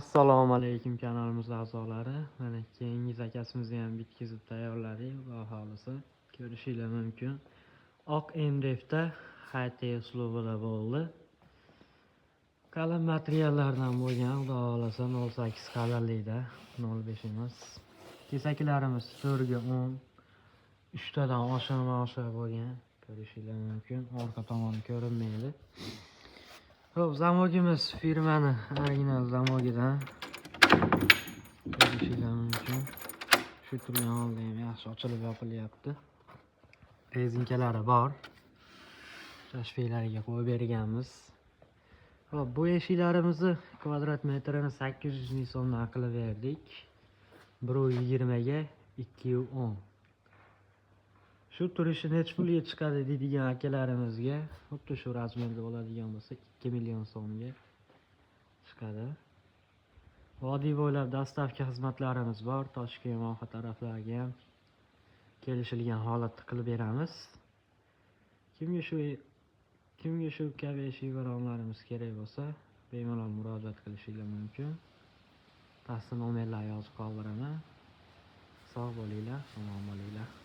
Assalomu alaykum, kanalimiz a'zolari. Mana, keyingi zakazimizni ham bitkazib tayyorladik, Xudo xohlasa. Ko'rishinglar mumkin. Oq MDFda HT uslubida bo'ldi. Qalin materiallardan bo'lgan, Xudo xohlasa, 0,8 qalinlikda, 0,5 emas. Kesaklarimiz 4 ga 10, uchtadan oshirma osha bo'lgan. Ko'rishinglar mumkin. Orqa tomoni ko'rinmaydi. Xo'p, zamogimiz firmani original zamogidan. Ko'rishinglar mumkin. Shu turgan holda ham yaxshi ochilib yopilyapti. Rezinkalari bor. Tashviylariga qo'yib berganmiz. Xo'p, bu eshiklarimizni kvadrat metrini 800 ming so'mdan qilib berdik. 1,20 ga 2,10. Shu turishi necha pulga chiqadi deydigan akalarimizga, xuddi shu razmerda bo'ladigan bo'lsa, 2 million so'mga chiqadi. Vodiy bo'ylab доставка xizmatlarimiz bor. Toshkent, Moxa taraflariga ham kelishilgan holatda qilib beramiz. Kimga shu kabi eshik va romlarimiz kerak bo'lsa, bemalol murojaat qilishinglar mumkin. Pastda nomerlar yozib qoldiraman. Sog' bo'linglar, omon bo'linglar.